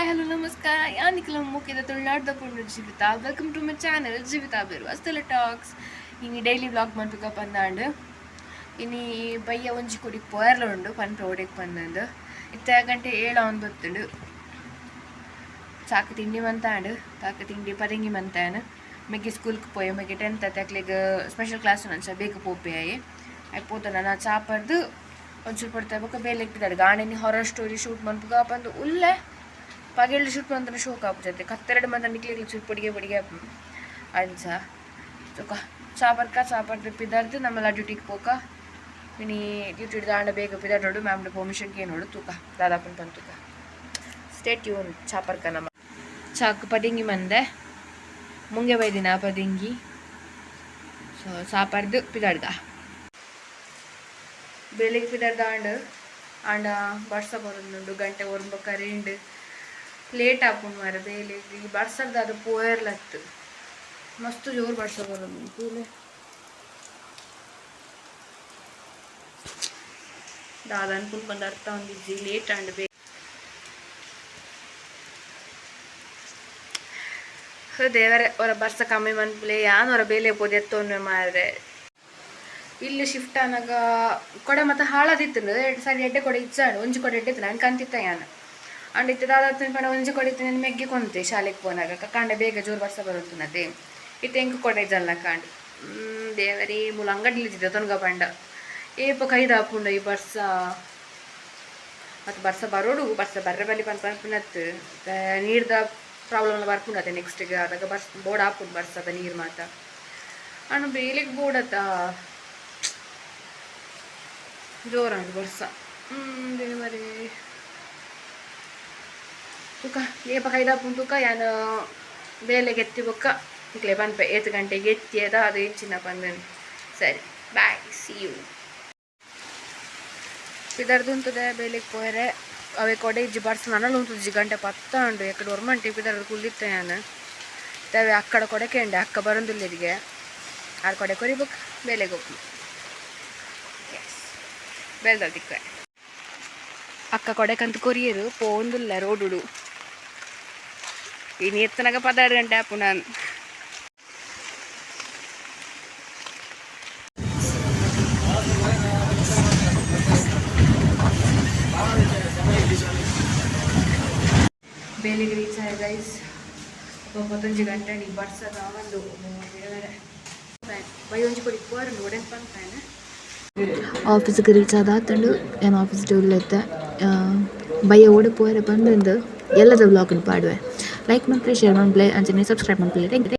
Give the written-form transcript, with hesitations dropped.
Hello, ನಮಸ್ಕಾರ. ಯಾನಿಕಲ ಮುಖ್ಯದ ತುಳುನಾಡ್ದ ಪೊಣ್ಣು Jeevitha. Welcome to my channel Jeevitha Birwas talks. ಇನಿ ಡೈಲಿ ವ್ಲಾಗ್ ಮನ್ಪುಗ ಪಂದಾಂಡ್. ಇನಿ ಬಯ್ಯ ಒಂಜಿ ಕೊಡಿಗೆ ಪೋಯರ್ಲ ಉಂಡು, ಪನ್ಪೆ ಓಡೆಗ್ ಪಂದಂದು. ಇತ್ತೆ ಗಂಟೆ 7 ಒಂಬತ್ತುಂಡು. ಚಾಕು ತಿಂಡಿ ಮಂತಾಂಡ್. ಚಾಕು ತಿಂಡಿ ಪದಂಗಿ ಮಂತಾನು. ಮೆಗ್ಗೆ ಸ್ಕೂಲ್ಗೆ ಪೋಯೆ. ಮೆಗ್ಗೆ 10th ಅಕ್ಲೆಗ್ ಸ್ಪೆಷಲ್ ಕ್ಲಾಸ್ ಅಂಚ ಬೇಗ ಪೋಪೆ ಆಯೆ. ಆಯ್ ಪೋತ ನಾನು ಚಾ ಪರ್ದು ಒಂಚೂರು ಪಡ್ತಾ ಬೊಕ್ಕ ಬೇಲೆ ಇಟ್ಟಿದ್ದಾರೆ. ಗಾಣೆನಿ ಹಾರರ್ ಸ್ಟೋರಿ ಶೂಟ್ ಮನ್ಪುಗ ಪಂದು ಉಲ್ಲೆ. ಪಗೆಲ್ಡ್ ಶೂಟ್ ಮಂತನ ಶೋಕ್ ಆಪುಜತೆ. ಕತ್ತೆರಡು ಮಂತ ನಿಕ್ಲೆಗ್ ಚೂರು ಪೊಡಿಗೆ ಪೊಡಿಗೆ ಅಂಚ. ಚೊಕ ಚಾ ಪರ್ಕ, ಚಾ ಪರ್ದು ಪಿದರ್ದು ನಮ್ಮಲ್ಲ ಡ್ಯೂಟಿಗೆ ಪೋಕ. ಇನಿ ಡ್ಯೂಟಿ ದಾಂಡ ಬೇಗ ಪಿದರ್ಡೋಡು. ಮ್ಯಾಮ್ಡ ಪರ್ಮಿಷನ್ ಕೇನೋಡು. ತೂಕ ದಾದಾಪನ್ ಪನ್ ತೂಕ. Stay tune. ಚಾ ಪರ್ಕ ನಮ್ಮ. ಚಾಕ್ ಪದಿಂಗಿ ಮಂದೆ, ಮುಂಗೆ ಬೈದಿನ ಪದಿಂಗಿ. ಸೊ ಚಾ ಪರ್ದು ಪಿದಾಡ್ಗ. ಬೆಳಿಗ್ಗೆ ಪಿದರ್ದಾಂಡ್ ಆಂಡ ಬರ್ಸ ಬರೋದುಂಡು. ಗಂಟೆ ಒರ್ಂಬ ಕರಿಂಡ್. ಲೇಟ್ ಆಪುಂಡು ಮಾರೆ ಬೇಲೆಗ್. ಈ ಬರ್ಸರ್ದು ಅದು ಪೋಯರ್ಲತ್ತು. ಮಸ್ತ್ ಜೋರು ಬರ್ಸ ಬರೋದು ತೂಲೆ. ದಾದ ಅನ್ಪುಂಡು ಬಂದು ಅರ್ಥ ಒಂದಿಜ್ಜಿ. ಲೇಟ್ ಆಂಡ್ ಬೇ ದೇವರೇ, ಹೊರ ಬರ್ಸ ಕಮ್ಮಿ ಮನ್ಪುಲೆ. ಯಾನ್ ಹೊರ ಬೇಲೆ ಪೋದು ಎತ್ತೊನ್ವೆ ಮಾರ್ರೆ. ಇಲ್ಲಿ ಶಿಫ್ಟ್ ಆನಾಗ ಕೊಡೆ ಮತ್ತೆ ಹಾಳಾದಿತ್ತು. ಎರಡು ಸಾರಿ ಎಡ್ಡೆ ಕೊಡೆ ಇಚ್ಚಾಡು. ಒಂಜಿ ಕೊಡೆ ಎಡ್ಡೆ ಇತ್ತು, ಅಂಕ ಅಂತಿತ್ತ ಯಾನ್. ಅಂಡ್ ಇತ್ತೆ ದಾದ ಪಂಡ, ಒಂಜಿ ಕೊಡೆ ಇತ್ತು ನನ್ನ ಮೆಗ್ಗೆ ಕೊಂತೆ ಶಾಲೆಗೆ ಪೋನಾಗ. ಕಾಂಡೆ ಬೇಗ ಜೋರು ಬರ್ಸ ಬರುತ್ತನತೆ. ಇತ್ತೆ ಎಂಕ್ ಕೊಡೆ ಇಜ್ಜಲ್ಲ ಕಾಂಡ್. ದೇವರೇ, ಮೂಲ ಅಂಗಡಿಲಿ ತೊನ್ಗ ಪಂಡ ಏಪ ಕೈದಾಪುಂಡ ಈ ಬರ್ಸ. ಮತ್ತು ಬರ್ಸ ಬರೋಡು, ಬರ್ಸ ಬರ್ರೆ ಬಲ್ಲಿ ಪನ್ ಪನ್ಪುನತ್ತು. ನೀರ್ದ ಪ್ರಾಬ್ಲಮ್ ಎಲ್ಲ ಬರ್ಪುಂಡತೆ ನೆಕ್ಸ್ಟಿಗೆ. ಆದಾಗ ಬರ್ಸ್ ಬೋರ್ಡ್ ಹಾಪುಂಡು ಬರ್ಸದ ನೀರು ಮಾತ. ಅಣ್ಣ, ಬೇಲಿಗೆ ಬೋಡತ್ತ ಜೋರಾಂಡು ಬರ್ಸ. ದೇವರೇ, ತುಕ ಏಪ ಕೈದಾಪುಂಡು ತುಕ. ಯಾನ್ ಬೇಲೆಗೆ ಎತ್ತಿ ಬೊಕ್ಕ ನಿಕ್ಲೆ ಪನ್ಪೆ, ಏತ್ ಗಂಟೆಗೆ ಎತ್ತಿಯದ, ಅದು ಎಂಚಿನ ಪಂದನ್. ಸರಿ, ಬಾಯ್, ಸಿ you. ಪಿದರ್ದುಂತದೆ ಬೇಲೆಗೆ ಪೋಯರೆ. ಅವೆ ಕೊಡೆ ಇಜ್ಜಿ, ಬರ್ಸ ನನಲ ಉಂತುಜಿ. ಗಂಟೆ 10 ಉಂಡು. ಎಕಡೆ ಒರ್ಮಂಟಿ ಪಿದರ್ದು ಕುಲ್ಲಿತ್ತೆ ಯಾನ್. ತವೆ ಅಕ್ಕಡ ಕೊಡೆ ಕೇಂಡೆ. ಅಕ್ಕ ಬರೋದಿಲ್ಲರಿಗೆ. ಆರ್ ಕೊಡೆ ಕೊರಿಬುಕ್ ಬೇಲೆಗೆ ಹೋಗ್ಲು. ಎಸ್, ಬೇಲ್ದ ತಿಕ್ಕ. ಅಕ್ಕ ಕೊಡೆಕಂತ ಕೊರಿಯರು ಪೋಂದುಲ್ಲ ರೋಡುಡು. ಇನ್ನು ಎತ್ತನಾಗ 16 ಗಂಟೆ ಆಪು ನಾನು. ಬೇಲೆಗೆ ರೀಚ್ ಆಯ ಗೈಸ್. 9 ಗಂಟೆ. ನೀ ಬರ್ಸದ ಒಂದು ಬೈ ಒಂಜಿ ಕೊಡಿ ಪೋರ ನೋಡೆನ್ ಪಂತಾನೆ. ಆಫೀಸ್ಗೆ ರೀಚ್ ಆದಾತಂಡು. ಏನು ಆಫೀಸ್ ಉಲ್ಲೆತ್ತೆ. ಬಯ್ಯ ಓಡೆ ಪೋಯರೆ ಬಂದಂದು ಎಲ್ಲದ ವ್ಲಾಗ್ನು ಪಾಡುವೆ. ಲೈಕ್ ಮನ್ಪುಲೆ, ಶೇರ್ ಮನ್ಪುಲೆ, ಅಂಚನೆ ಸಬ್ಸ್ಕ್ರೈಬ್ ಮನ್ಪುಲೆ. Thank you.